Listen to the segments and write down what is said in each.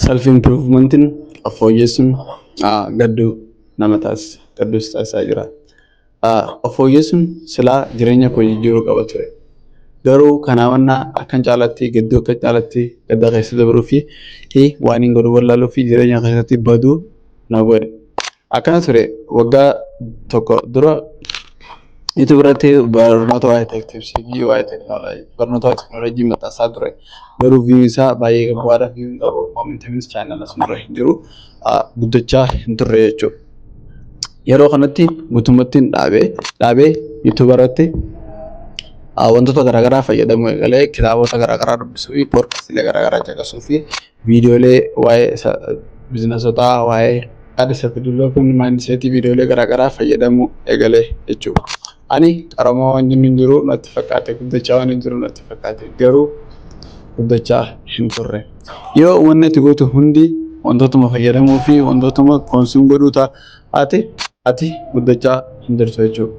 Self improvementiin, of fooyyessuun, gadduu nama taasisa. Gadduus taasisaa jira. Of fooyyessuun silaa jireenya koo jijjiiruu qaba ture. Garuu kanaa mannaa akkan caalatti gadduu, akka caalatti gadda keessa dabruu fi waan hin godhu wallaaluu fi jireenya keessatti baduu na godhe. Akkana ture, waggaa tokko dura YouTube irratti barnoota waa'ee tech tipsii fi waa'ee teekinooloojii, barnoota waa'ee teekinooloojii maxxansaa ture. Garuu view isaa baay'ee gabbu'aadha. View hin qabu. Momentumis channel sunirra hin jiru. Guddachaa hin turre jechuudha. Yeroo kanatti guutummaatti dhaabee YouTube irratti wantoota garaagaraa fayyadamuu eegalee, kitaabota garaagaraa dubbisuu fi podcastiilee garaagaraa caqasuu fi viidiyoolee waa'ee businessotaa, waa'ee yaada self development, mindsetii, viidiyoolee garaagaraa fayyadamuu eegalee jechuudha. Ani qarooma waan hin jiru natti fakkaate, guddachaa waan hin jiru natti fakkaate, garuu guddachaa hin turre. Yoo wanni ati gootu hundi wantootuma fayyadamuu fi wantootuma consume godhuu taate, ati guddachaa hin jirtu jechuudha.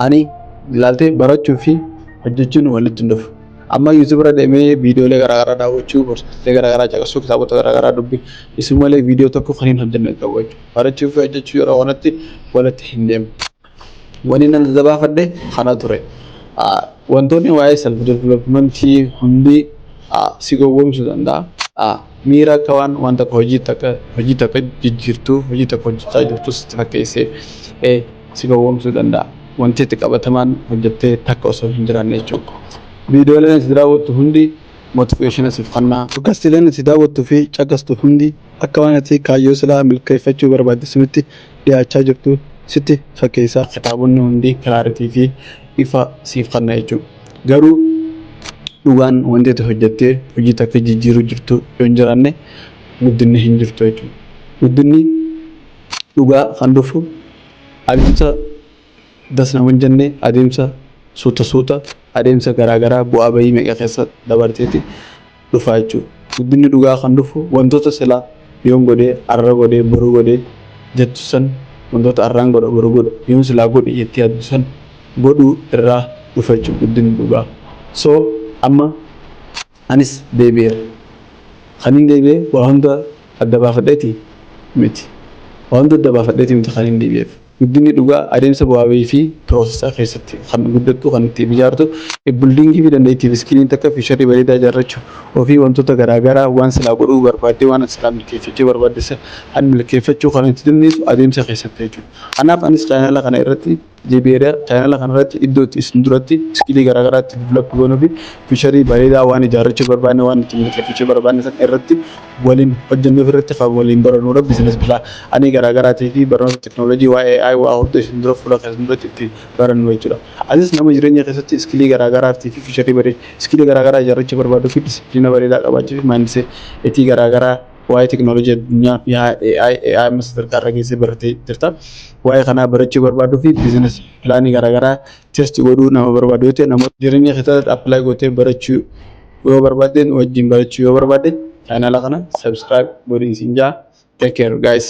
Ani ilaaltee barachuu fi hojjechuun walitti hin dhufu. Amma YouTube irra deemee viidiyoolee garaagaraa daawwachuu, barsiisolee garaagaraa caqasuu, kitaabota garaagaraa dubbisuu malee viidiyoo tokko kan hin hojjenne qabu jechuudha. Barachuu fi hojjechuu yeroo kanatti walitti hin deemu. Wanni nan gabaafadhe kana ture. Wantoonni waa'ee self developmentii hundi si gowwoomsuu danda'a. Miira akka waan waan tokko hojii tokko jijjiirtuu, hojii tokko hojjechaa jirtu sitti fakkeessee si gowwoomsuu danda'a. Wanti itti qabatamaan hojjettee takka osoo hin jiraanne jechuudha. Viidiyooleen ati daawwattu hundi motivation siif kennaa. Podcastiileen ati daawwattuu fi caqastu hundi akka waan ati kaayyoo silaa milkeeffachuu barbaadde sunitti dhiyaachaa jirtu sitti fakkeessa. Kitaabonni hundi clarity fi ifa siif kenna jechuudha. Garuu dhugaan wanti ati hojjettee hojii takka jijjiiruu jirtu yoo hin jiraanne, guddinni hin jirtu jechuudha. Guddinni dhugaa kan dhufu adeemsa das nama hin jenne, adeemsa suuta suuta, adeemsa garaagaraa bu'aa bahii meeqa keessa dabarteeti dhufa jechuudha. Guddinni dhugaa kan dhufu wantoota silaa yoon godhee, har'a godhee, boruu godhee jettu san, wantoota har'aan godha, boru godha, yoon silaa godhe jettee yaaddu san godhuu irraa dhufa jechuudha guddinni dhugaa. So amma anis deebi'eera. Kan hin deebi'e waa hunda adda baafadheeti miti. Waa hunda adda baafadheeti miti kan hin deebi'eef. Guddinni dhugaa adeemsa bu'aa bahii fi processa keessatti kan guddattu, kan ittiin ijaartu, buildingii fi dandeettii fi skilliin takka futurii bareedaa ijaarrachuu ofii, wantoota garaagaraa waan silaa godhuu barbaaddee, waan silaa milkeeffachuu barbaadde san milkeeffachuu kan itti dandeessu adeemsa keessatti jechuudha. Kanaaf anis channela kana irratti deebi'eera. Channela kana irratti iddoo itti isin duratti skillii garaagaraa itti develop goonuu fi futurii bareedaa waan ijaarrachuu barbaanne, waan itti milkeeffachuu barbaanne san irratti waliin hojjennuuf, irratti kan waliin barannuudha. Business planii garaagaraatii fi barnoota teekinooloojii waa'ee AI waa hunda isin dura fuula keessan duratti itti barannu jechuudha. Anis nama jireenya keessatti skillii garaagaraa fi futurii bareedaa, skillii garaagaraa ijaarrachuu barbaaduu fi discipline bareedaa qabaachuu fi mindsetii garaagaraa waa'ee teekinooloojii addunyaa fi AI amma sadarkaa irra geessee baratee jirta. Waa'ee kanaa barachuu barbaaduu fi business planii garaagaraa test godhuu nama barbaadu yoo ta'e, namoota jireenya keessatti apply gootee barachuu yoo barbaadde, wajjin barachuu yoo barbaadde, channela kana subscribe godhi isin jaa. Take care, guys.